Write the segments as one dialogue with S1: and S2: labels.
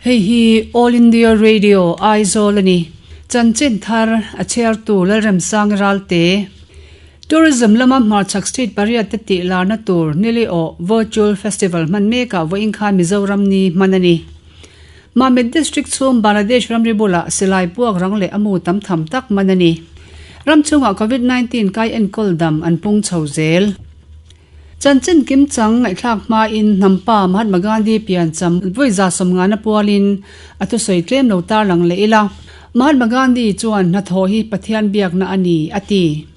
S1: Hei hi All India Radio Aizawl a ni. Chanchin thar a chhiartu Lalremsang Ralte. Tourism lama hmarchhak state pariat te tih larna tur nili awh Virtual Festival hman mekah vawiin khan Mizoram ni hman a ni. Mamit District chhung Bangladesh ramri bulah silai puak rang leh a mu tam tham tak man a ni. Ram chhungah Covid 19 kai enkawl dam an pung chho zel. Chanchin kimchang ngaihthlak hmain hnampa Mahatma Gandhi piancham vawi 150 pualin a thusawi tlem lo tarlang leh ila. Mahatma Gandhi chuan hnathawh hi Pathian biakna a ni, a ti.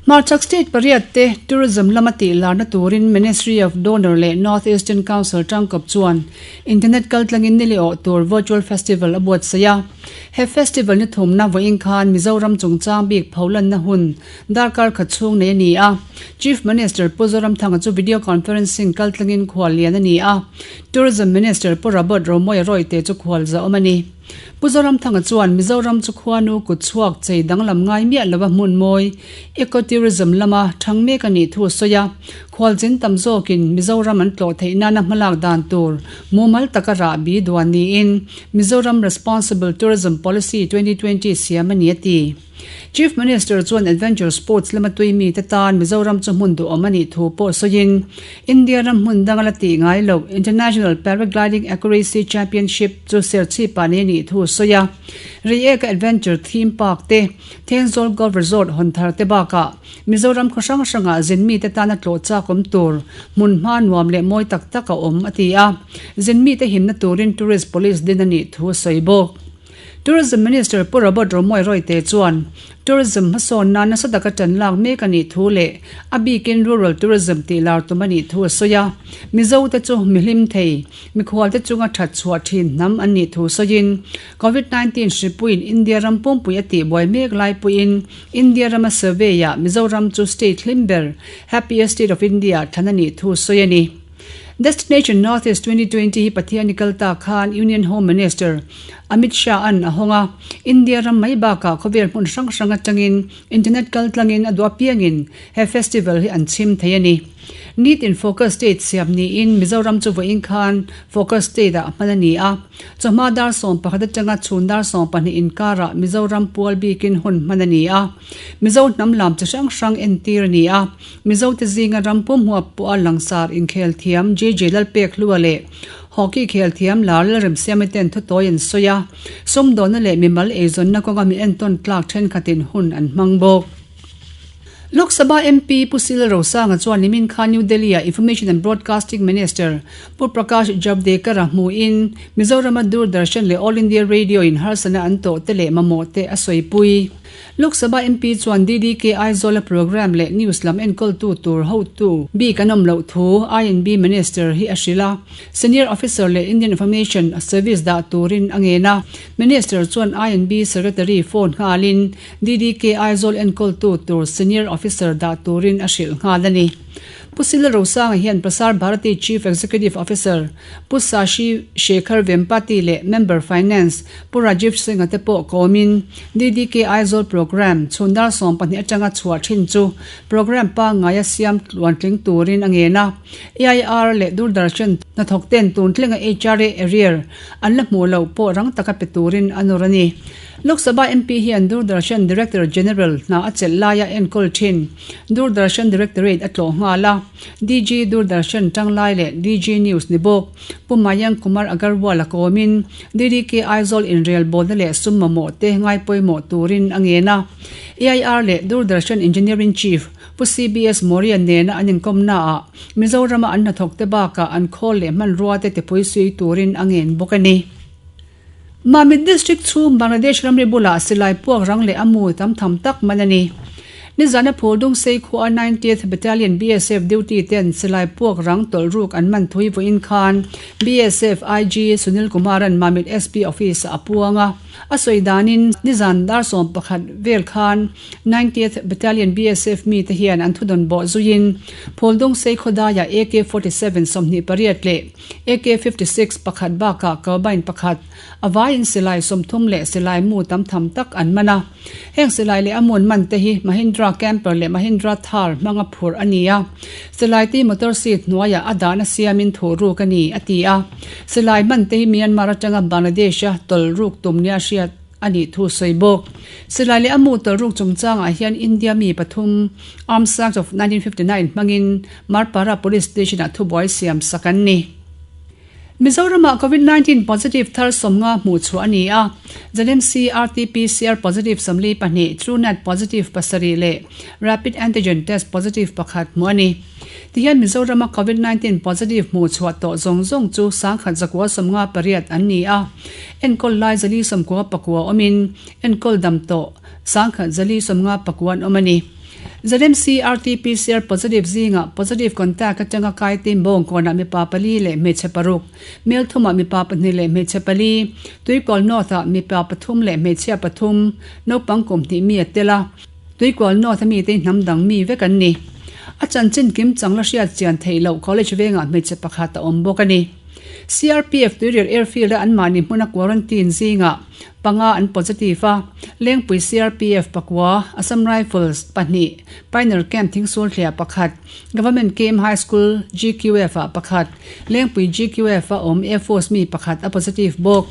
S1: Hmarchhak state pariat te tourism lama tih larna turin Ministry of Donor leh North Eastern Council tangkawp chuan internet kaltlangin ni leh awh tur virtual festival a buatsaih a. He festival ni thumna vawiin khan Mizoram chungchang bik pholanna hun Darkar khat chhung nei a ni a, Chief Minister Pu Zoramthanga chu video conferencing kaltlangin khual lian a ni a, Tourism Minister Pu Robert Romawia Rawite chu khual zahawm a ni. Pu Zoramthanga chuan Mizoram chu khuanu kut chhuak chei danglam ngai miah lova hmun mawi, eco-tourism lama thang mek a nih thu a sawi a, khualzin tam zawkin Mizoram an tlawh theih nana hmalak dan tur mumal taka rahbi duan niin Mizoram Responsible Tourism Policy 2020 siam a ni a ti. Chief Minister chuan Adventure Sports lama tui mite tan Mizoram chu hmun duhawm a nih thu pawh sawiin India ram hmun danga la tih ngai loh International Paragliding Accuracy Championship chu Serchhip ah nei a nih thu sawi a. Reiek-a Adventure Theme Park te, Thenzawl Golf Resort hawn thar te bakah Mizoram khaw hrang hrangah zin mite tana tlawh chak awm tur hmun hma nuam leh mawi tak tak a awm a ti a. Zin mite himna turin Tourist Police din a nih thu a sawi bawk. Tourism Minister Pu Robert Romawia Rawite chuan Tourism hmasawn nan nasa taka tan lak mek a nih thu leh a bikin Rural Tourism tih lar tum a nih thu a sawi a. Mizo te chu mihlim thei, mikhual te chunga that chhuah thin hnam an nih thu sawiin Covid 19 hripuiin India ram pumpui a tih buai mek lai puiin India rama survey ah Mizoram chu state hlim ber, Happiest State of India, thlan a nih thu sawi a ni. Destination North East 2020 hi Pathian i kal ta khan Union Home Minister Amit Shah an a hawng a, India ram mai bakah khawvel hmun hrang hrang atangin internet kal tlangin a duh apiangin he festival hi an chhim thei a ni. Nitin Focus State siam niin Mizoram chu vawiin khan Focus State ah hman a ni a, chawhma dar 11 atanga chhun dar 12 inkarah Mizoram pual bikin hun hman a ni a, Mizo hnam lam chi hrang hrang entir a ni a. Mizote zinga ram pumhuap pawha langsar inkhel thiam JJ Lalpekhlua leh Hockey khel thiam lar Lalremsiami ten thutawi an sawi a, sumdawnna leh mimal eizawnna kawnga mi entawn tlak thenkhatin hun an hmang bawk. Lok Sabha MP Pu Sil Rosanga chuan nimin khan New Delhi-ah Information and Broadcasting Minister Pu Prakash Javadekar-a hmuhin Mizorama Doordarshan leh All India Radio-in harsatna an tawh te leh mamawh te a sawipui. Lok Sabha MP chuan DDK Aizawl-a programme leh news lam enkawltu tur hotu bik an awm loh thu INB Minister hi a hrilh a. Senior Officer leh Indian Information Service dah turin a ngen a. Minister chuan INB Secretary phone nghalin DDK Aizawl enkawltu tur Senior Officer dah turin a hrilh nghal a ni. Pu Sila Rosanga hian Prasar Bharati Chief Executive Officer Pu Sashi Shekhar Vempati leh Member Finance Pu Rajiv Singh-a te pawh kawmin DDK Aizawl Programme chhun dar 12 atanga chhuah thin chu programme pangngaia siam tluantling turin a ngen a. AIR leh Doordarshan hnathawk ten tun thlenga HRA arrear an la hmuh loh pawh rang taka pe turin a nawr a ni. Lok Sabha MP hian Doordarshan Director General hna a chelh laia enkawl thin Doordarshan Directorate a tlawh nghal a. DG Doordarshan tanglai leh DG News ni bawk Pu Mayank Kumar Agarwal a kawmin DDK Aizawl inrelbawlna leh sum mamawh te ngaipawimawh turin a ngen a. AIR leh Doordarshan Engineering Chief Pu CBS Maurya nena an inkawmnaah Mizorama an hnathawkte bakah an khawl leh hmanrua te tipui sui turin a ngen bawk a ni. Mamit District chhung Bangladesh ramri bulah silai puak rang leh a mu tam tham tak man a ni. Nizana Phuldung Seikhua 90th Battalion BSF duty ten silai puak rang tawlh ruk an man thui vawiin khan BSF IG Sunil Kumar-a'n Mamit SP office-ah a puang a. A sawi danin nizan dar 11 vel khan 90th Battalion BSF mite hian an thudawn bawh zuiin Phuldung Seikhawdaiah AK 47 28 leh AK 56 pakhat bakah carbine pakhat a vaiin silai 30 leh silai mu tam tham tak an man a. Heng silai leh a mun man te hi Mahindra Camper leh Mahindra Thar hmanga phurh a ni a. Silai te hi motor seat hnuaiah a dahna siamin thuh ruk a ni, a ti a. Silai man te hi Myanmar atanga Bangladesh-a tawlh ruk tum nia hriat a nih thu sawi bawk. Silai leh a mu tawlh ruk chungchangah hian India mi pathum Arms Act of 1959 hmangin Marpara Police Station-ah thubuai siam sak an ni. Mizoramah Covid 19 positive thar 50 hmuh chhuah a ni a, ZMC RT-PCR positive 42, TrueNat positive pasarih leh Rapid Antigen Test positive pakhat hmuh a ni. Tihian Mizorama Covid 19 positive hmuh chhuah tawh zawng zawng chu 1158 an ni a, enkawl lai 499 awmin enkawl dam tawh 1159 an awm a ni. ZMC RT-PCR positive zingah positive contact atanga kai team Bawngkawnah mipa pali leh hmeichhe paruk, Melthumah mipa pahnih leh hmeichhe pali, Tuikual North-ah mipa pathum leh hmeichhia pathum, naupang kum hnih mi a tel a, Tuikual North-a mite hi hnam dang mi vek an ni. A chanchin kim chang la hriat chian theih loh College vengah hmeichhe pakhat a awm bawk a ni. CRPF Tuirial Airfield-a anmahni hmuna quarantine zingah panga an positive a, Lengpui CRPF pakua, Assam Rifles pahnih, Pioneer Camp Thingsulthliah pakhat, Government KM High School GQF ah pakhat, Lengpui GQF a awm Air Force mi pakhat a positive bawk.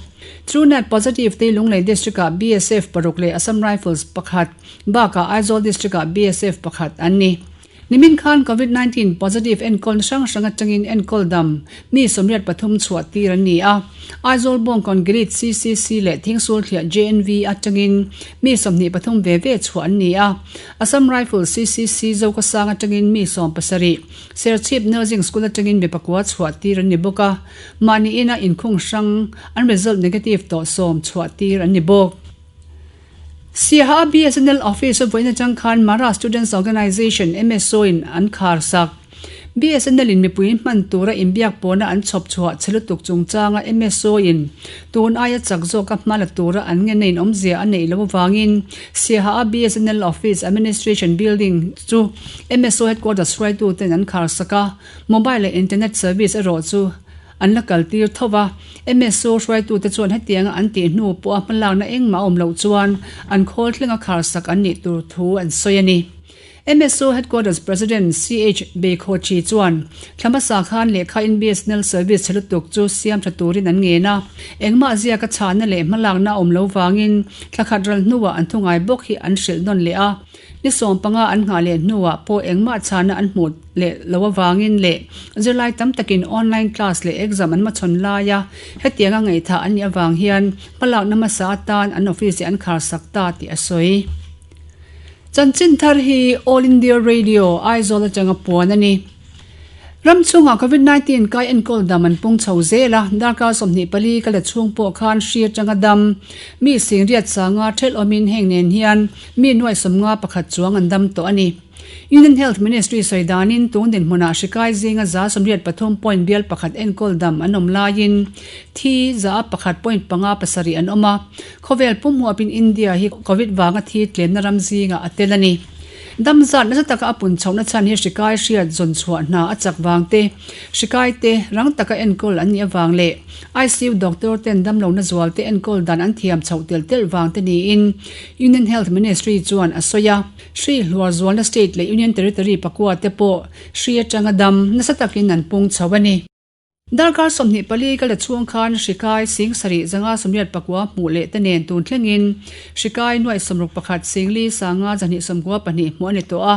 S1: TrueNat positive te Lunglei District ah BSF paruk leh Assam Rifles pakhat bakah Aizawl District ah BSF pakhat an ni. Nimin khan Covid 19 positive enkawlna hrang hrang atangin enkawl dam mi 83 chhuah tir an ni a. Aizawl Bawngkawn Gilit CCC leh Thingsulthliah JNV atangin mi 23 ve ve chhuah an ni a. Assam Rifles CCC Zokasang atangin mi 17, Serchhip Nursing School atangin mi pakua chhuah tir an ni bawk a. Mahni ina inkhung hrang an result negative tawh sawm chhuah tir an ni bawk. Siaha BSNL office a vawiin atang khan Mara Students Organisation, MSO, in an khar sak. BSNL in mipui hman tura inbiak pawhna an chhawp chhuah che lutuk chungchanga MSO in tun aia chak zawka hma la tura an ngen a inawmzia a neih loh avangin Siaha a BSNL office administration building chu MSO headquarters hruaituten an khar sak a, mobile leh internet service erawh chu An la kal tir tho va, MSO hruaitute chuan hetianga an tih hnu pawha hmalakna engmah a awm loh chuan an khawl thlenga kharsak an nih tur thu an sawi a ni. MSO Headquarters President CH Beikhochi chuan thla hmasa khan lehkha in BSNL service chhe lutuk chu siam tha turin an ngen a, engmah ziaka chhahna leh hmalakna a awm lo vangin thla khat ral hnuah an thungai bawk hi an hrilh nawn leh a. Ni 15 an nghah leh hnuah pawh engmah chhana an hmuh leh lo avangin leh zirlai tam takin online class leh exam an hmachhawn laia hetianga ngaihthah an nih avang hian hmalakna hmasa atan an office hi an kharsak ta tih a sawi. Chanchin thar hi All India Radio, Aizawl atanga puan a ni. Ram chhungah Covid 19 kai enkawl dam an pung chho zel a, darkar 24 ka la chhung pawh khan hri atanga dam mi singriat sanga thelh awmin heng nen hian mi nuai 51 chuang an dam tawh a ni. Union Health Ministry sawi danin tun dinhmunah hri kai zinga 73 point bial pakhat enkawl dam an awm laiin thi 101.57 an awm a, khawvel pum huapin India hi Covid vanga thi tlemna ram zingah a tel a ni. Dam zat nasa taka a pun chhohna chhan hi hri kai hriat zawn chhuah hna a chak vang te, hri kai te rang taka enkawl an nih avang leh ICU doctor ten damlohna zual te enkawl dan an thiam chhoh telh telh vang te niin Union Health Ministry chuan a sawi a. Hri hluar zualna state leh Union Territory pakua te pawh hri atanga dam nasa takin an pung chho a ni. Darkar 24 ka la chhung khan hri kai 70 589 hmuh leh te nen tun thlengin hri kai nuai 61 singli sanga 292 hmuh a ni tawh a,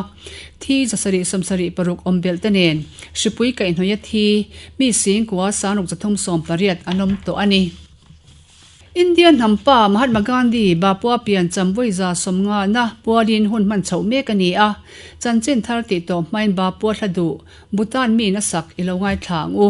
S1: thi 776 awm belh te nen hripui kaihhnawih a thi mi singkua 6380 an awm tawh a ni. India hnam pa Mahatma Gandhi Bapua pian cham vawi 50 na pualin hun hman chhoh mek a ni a, chanchin thar tih tawh hmain Bapua hla duh Bhutan miin a sak i lo ngaithla ang u.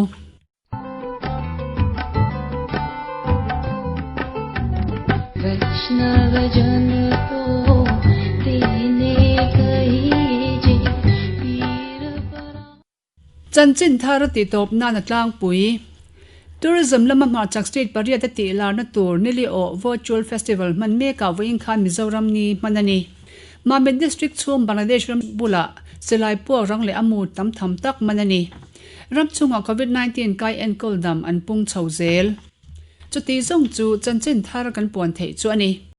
S1: Chanchin thar a tih tawp nan a tlangpui. Tourism lama hmarchhak state pariat a tih larna tur Nili Aw Virtual Festival hman mekah vawiin khan Mizoram ni hman a ni. Mamit District chhung Bangladesh ram bulah silai puak rang leh a mu tam tham tak man a ni. Ram chhungah Covid 19 kai enkawl dam an pung chho zel. Chuti zawng chu chanchin thar kan puan theih chu a ni.